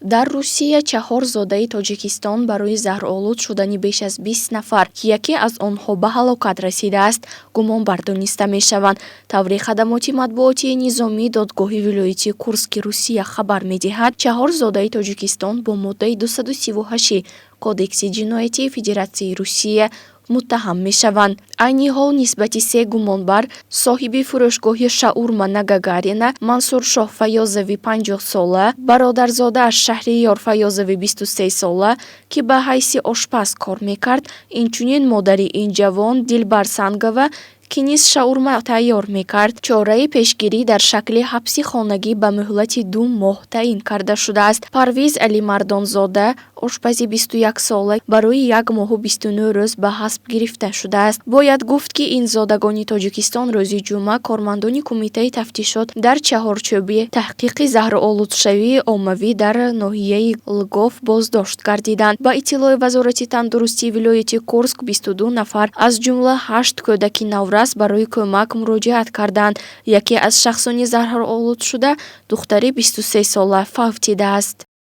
Дар Русия чаҳор зодаи Тоҷикистон барои заҳролуд шудани беш аз 20 нафар, ки яке аз онҳо ба ҳалокат расидааст, гумонбар дониста мешаванд. Тавре хадамоти матбуотии низомии додгоҳи вилояти Курски Русия хабар медиҳад, чаҳор зодаи Тоҷикистон бо моддаи 238 Кодекси ҷиноятии Федератсияи Русия муттаҳам мешаванд. Айни ҳол нисбати се гумонбар: соҳиби фурӯшгоҳи шаурма на Гагарина Мансуршоҳ Фаёзови 50-сола, бародарзодааш Шаҳриёр Фаёзови 23-сола, ки ба ҳайси ошпаз кор мекард, инчунин модари ин ҷавон Дилбар Сангова, ки низ шаурма тайёр мекард, чораи пешгирӣ дар шакли ҳабси хонагӣ ба муҳлати 2 моҳ таъин карда шудааст. Парвиз Алимардонзода, ошпази 21-сола, барои 1 моҳу 29 рӯз ба ҳабс гирифта шудааст. Бояд гуфт, ки ин зодагони Тоҷикистон рӯзи ҷумъа кормандони Кумитаи тафтишот дар чаҳорчӯби таҳқиқи заҳролудшавии оммавӣ дар ноҳияи Лгов боздошт гардиданд. Ба иттилои Вазорати тандурустии вилояти Курск, 22 нафар, аз ҷумла ҳашт кӯдаки наврас, барои кӯмак муроҷиат карданд. Яке аз шахсони заҳролудшуда, духтари 23-сола, фавтидааст.